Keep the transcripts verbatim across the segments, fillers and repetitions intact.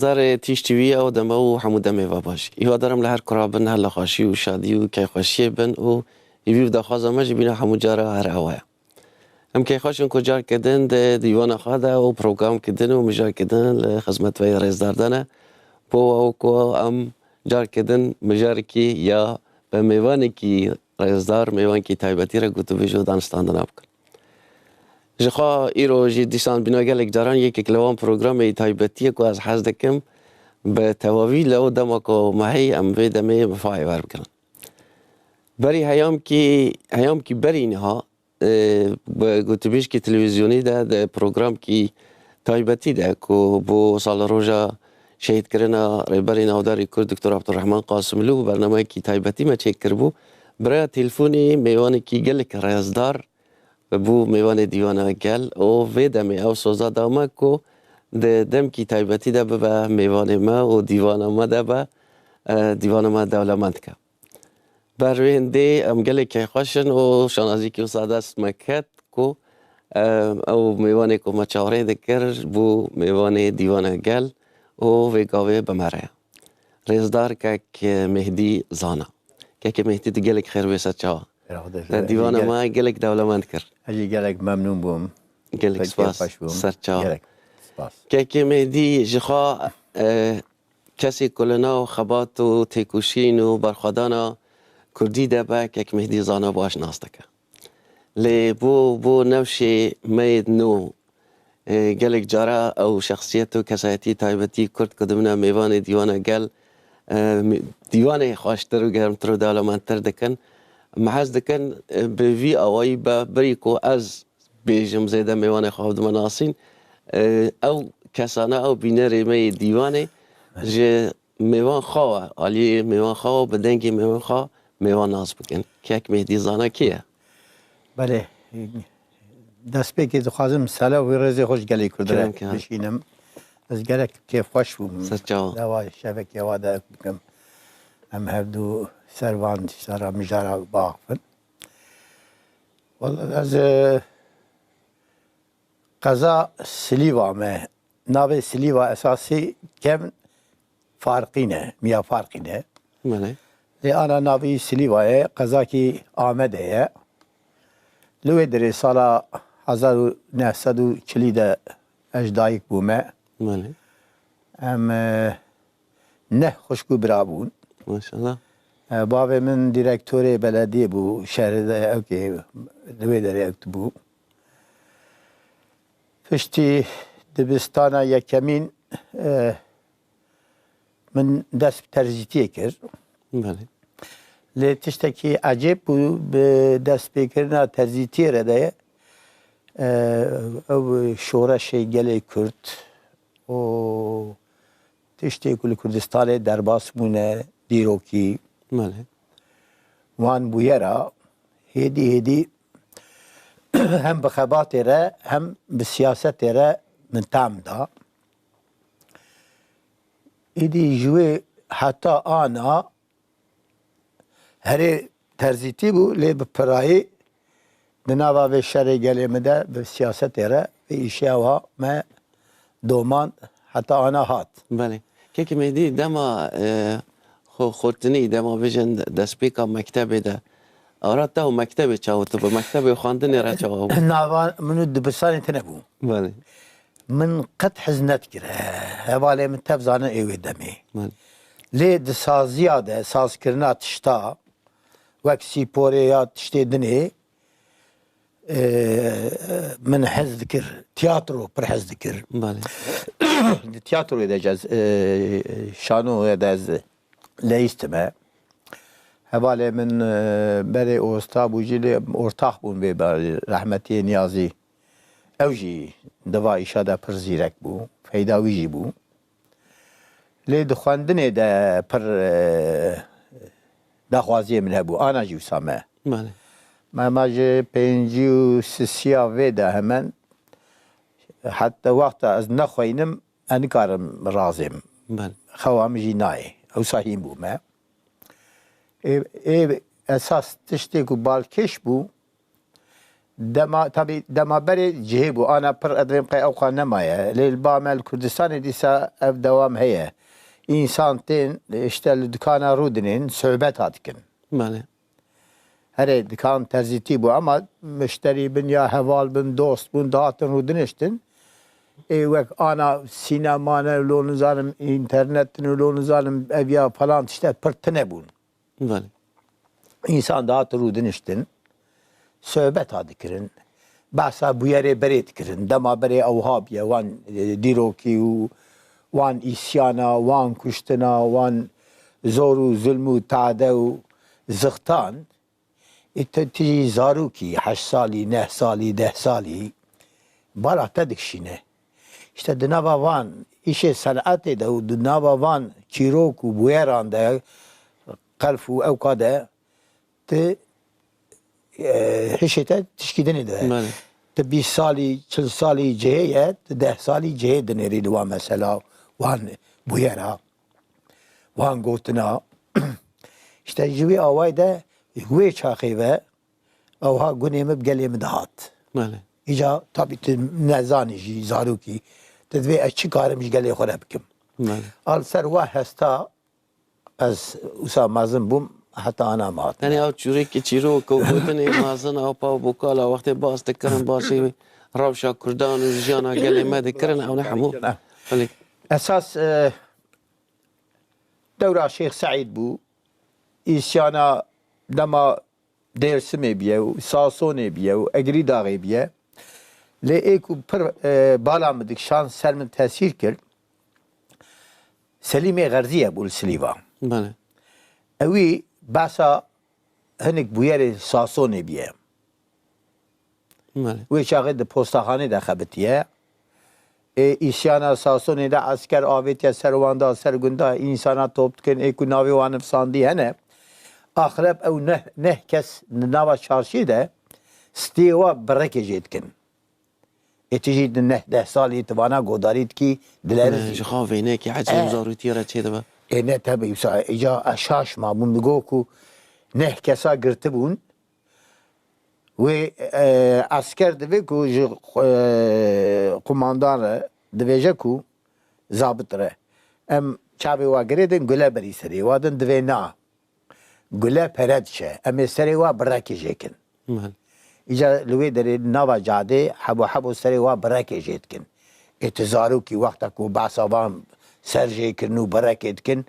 Zarê Tîş T V ew deme û hemû demê ve baş. Hîvadarim li her kura bin, her li xweşî û şadî û keyxweşiyê bin û hîvî û daxwaza me ji bîna hemû cara her ewa ye. Em keyxweş in ku carke din di dîwana xwe de û programke din û mijarke din li xizmet ve yê rêzdar de ne. Bo ew ku em carke din mijarekî ya bi mêvanekî rêzdar, mêvankî taybetî re gotûbêj û danûstandina bikin. Ji xwe îro jî dîsan bîna gelek caran yekek li wan programê taybetî ye ku ez hez dikim bi tevavî li ew dema ku me heyî em vê demê bi fayê werbigirin. Berî heyamkî, heyamkî berî niha, e, bi gotûbêjkî televîzyonî de, di programkî taybetî de ku bo salroja şehîdkirina Rêberê Navdarî Kurd Doktor Abdurrahman Qasimlû bernameyekî taybetî me çêkiribû, bi rêya telefonî mêvanekî gelek rêzdar bû mêvanê Dîwana Gel û vê demê ew soza da me ku di demkî taybetî de bibe mêvanê me û dîwana me de be, e, dîwana me dewlemend ke. Ber wê hindê em gelek keyxweş in û şanazîkî wisa dest me ket ku, e, ew mêvanê ku me çaverê dikir bû mêvanê Dîwana Gel û vê gavê bi me re ye. Rêzdar kek Mehdî Zana. Kekê Mehdî, tu gelek xêr bê, ser çawa. Te dîwana me gelek dewlemend kir. Ez jî gelek memnûn bûm. Gelek spas. Ser çawa. Gelek spas. Kekê Mehdî, ji xwe, e, kesê ku li nav xebat û têkoşîn û berxwedana kurdî de be, kek Mehdî Zana baş nas dike. Lê bo, bo newşê me yê nû, e, gelek cara ew şexsiyet û kesayetî taybetî kurd ku dimine mêvanê Dîwana Gel, e, mê-, dîwanê xweştir û germtir û dewlemendtir dikin. Me hez dikin, e, bi vî awayî be, berî ku ez bêjim zêde mêvanê xwe bidime nasîn, e, ew kesana, ew bînerê me yê dîwanê ji mêvan xwe ve, aliyê mêvan xwe ve, bi dengê mêvan xwe mêvan nas bikin. Kek Mehdî Zana kê ye? Belê. Destpêkê dixwazim selav û rêzê xwe ji gelê Kurd re bişînim. Ez gelek kêfxweş bûm. Ser çawa. Dewa şevekê wa de bikim. Em hevdu ser van tişta re mijara biaxifin. Wala ez, e, qeza Silîva me. Navê Silîva esasî kevn Farqîn e, Miya Farqîn e. Belê. Lê ana navê Silîva ye, qezakî Amedê ye. Li wê derê sala hezar û neh sed û çilî de ez dayik bûme. Belê. Em, e, neh xwişk û bira bûn. Maşallah. E, bavê min dîrektorê belediyê bû, şehrê de ewkê, li wê derê ewk bû. Piştî dibistana yekemîn, e, min dest bi terzîtiyê kir. Belê. Lê tiştekî ecêb bû, bi destpêkirina terzîtiyê re de, e, ew şoreşê gelê Kurd û tiştê ku li Kurdistanê derbas bûne dîrokî, Belê. Wan bûyera hêdî hêdî hem bi xebatê re hem bi siyasetê re min tam da. Êdî ji wê heta ana herê terzîtî bû, lê bi pirayî di nava vê şerê gelê min de bi siyasetê re vê îşeya wa me doman heta ana hat. Belê. Kekê Mehdî, dema, e, xwe xurtinî, dema bêjin destpêka mektebê de, ara te û mektebê çawa, tu bi mektebê xwendinê re çawa bû? Nava min û dibistanê tune bû. Belê. Min qet hez nedikir. Hevalê min tev zanin ê wê demê. Belê. Lê di saziya de, sazkirina tişta, wek sîporê ya tiştê dinê, e, min hez dikir. Tiyatro pir hez dikir. Belê. Di tiyatroyê de ez, e, şanoyê de ez leyîstime. Hevalê min, e, berê osta bû jî lê ortax bûn vê berê, rehmetiyê Niyazî. Ew jî di va îşa de pir zîrek bû. Feyda wî jî bû. Lê di xwendinê de pir, e, daxwaziyê min hebû. Ana jî wisa me. Belê. Me, me ji pêncî û sisiya vê de hemen heta wexta ez nexweynim, ez nikarim razêm. Belê. Xewa min jî nayê. Ewsa hîn bû me. Ê, ê esas tiştê ku balkêş bû, Dema, tabî dema berê cihê bû, ana pir edvên qey ewqa nemaye. Lê li ba me li Kurdistanê dîsa ev dewam heye. Însan tên, işte, li dikana rûdinên, sohbeta dikin. Belê. Herê dikan terzîtî bû, ama mişterî bin ya heval bin, dost bûn, dihatin rûdiniştin. Ê wek ana sînema ne, lo nizanim, înternet ne, lo nizanim ev ya falan tişte pir tine bûn. Belê. Însan dihat rûdiniştin, sohbeta dikirin, behsa bûyerê berê dikirin. Dema berê ewha bûye, wan, e, dîrokî û wan îsyana, wan kuştina, wan zor û zulm û tade û zixtan. Ê te, tu jî zarokî, heşt salî, neh salî, deh salî, bala te dikişîne. Îşte di nava van îşê senetê de û di nava van çîrok û bûyeran de, qelf û ewka de, tu, e, hişê te tişkî dinê dibe. Belê. Tu bîst salî, çil salî cihê ye, tu deh salî cihê dinêrî li wan mesela, wan bûyera, wan gotina. Îşte ji wî awayî de wê çaxê ve ewha gunê min bi gelê min dihat. Belê. Îca tabî tu nezanî jî, zarokî, tu divê ez çi karim ji gelê xwe re bikim. Belê. A li ser wa hesta ez wisa mezin bûm, heta ana me hatine. Yani ew çûrekî çîrok û gotinê mezin, ew pa bokala wextê bas dikirin, basî rewşa Kurdan û jiyana gelê me dikirin, ew ne hemû. Belê. Esas, e, dewra Şêx Seîd bû, îsyana dema Dêrsimê bûye û Sasonê bûye û Egirîdaxê bûye. Lê ê ku pir, e, bala min dikişand, ser min tesîr kir, Selîmê Xerzî ye bû li Silîvan. Belê. Ewî behsa hinek bûyerê Sasonê bûye. Belê. Wê çaxê di postaxanê de xebitiye. Ê îsyana Sasonê de esker avêtiye ser wan da, ser gunda, însana top dikin, ê ku navê wan nivsandî hene. Axireb ew neh, neh kes di nava çarşiyê de stiyê wa bi rekê jê dikin. Ê tu jî di neh deh salî tu vana godarî dikî, dilerizî. Ji xwe vêneyekî ecêb zarûtiyê re çêdibe. Ê ne tebî wisa, îca ez şaş mabûm, digot ku neh kesa girtibûn. Wê, e, esker divê ku ji, e, qumandan re dibêje ku zabit re, em çavê wa girêdin, gule berî serê wa din, divê na. Gule pere diçe. Em ê serê wa bi rekê jê kin. Belê. Îca li wê derê nava cadê hebo hebo serê wa bi rekê jê dikin. Ê tu zarokî wexta ku behsa van ser jê kirin û bi rekê dikin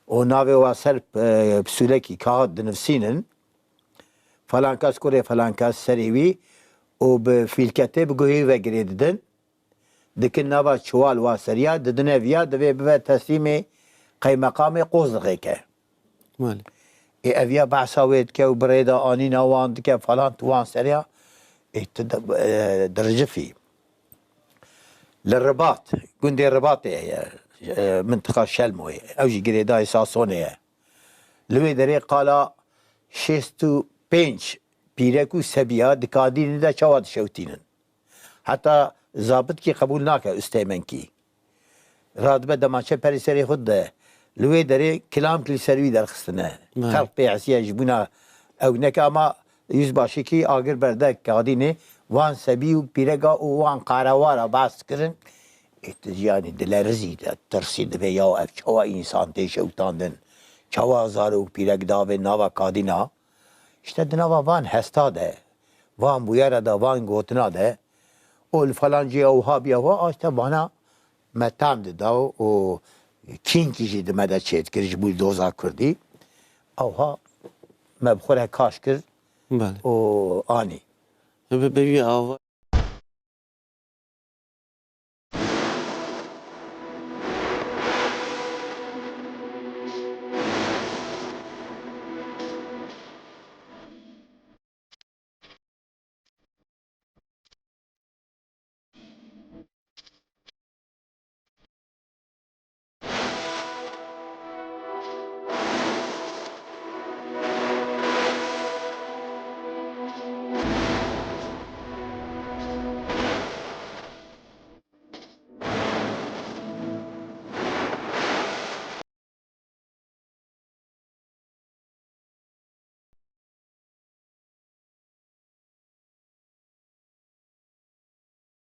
û navê wa ser, e, pisûlekî kaxit dinivsînin. Falan kes kurê falan kes serê wî û bi fîlketê bi guhê ve girê didin. Dikin nava çiwal wa seriya, didine viya, divê bibe teslîmê qeymeqamê Qozlixê ke. Belê. Ê ev ya behsa wê dike û bi rê de anîna wan dike falan, tu wan seriya, ê tu de, e, diricifî. Li Ribat, gundê Ribatê ye, e, mintiqa Şelmoyê. Ew jî girêdayê Sasonê ye. Li wê derê qala şêst û pênc pîrek û sebiya di kadînê de çawa dişewtînin. Heta zabitkî qebûl nake, üsteğmenkî. Radibe demaçe perê serê xwe dide. Li wê derê kilamkî li ser wî derxistine. Belê. Xelq pê hesiye ji bûna ew neke ama yüzbaşîkî agir berde kadînê van sebî û pîreka û wan qarewara behs dikirin. Ê tu yanî dilerizî, de tirsî, divê ya ev çawa însan tê şewitandin, çawa zarok pîrek davê nava kadîna. Îşte di nava van hesta de, van bûyera de, van gotina de, û li falan cihê ewha bûye, ewha, a, îşte vana me tam dida û kînkî jî di me de çêdikir ji bo doza kurdî. Ewha me bi xwe re kaş kir. Belê. Û anî. Bi, bi vî ava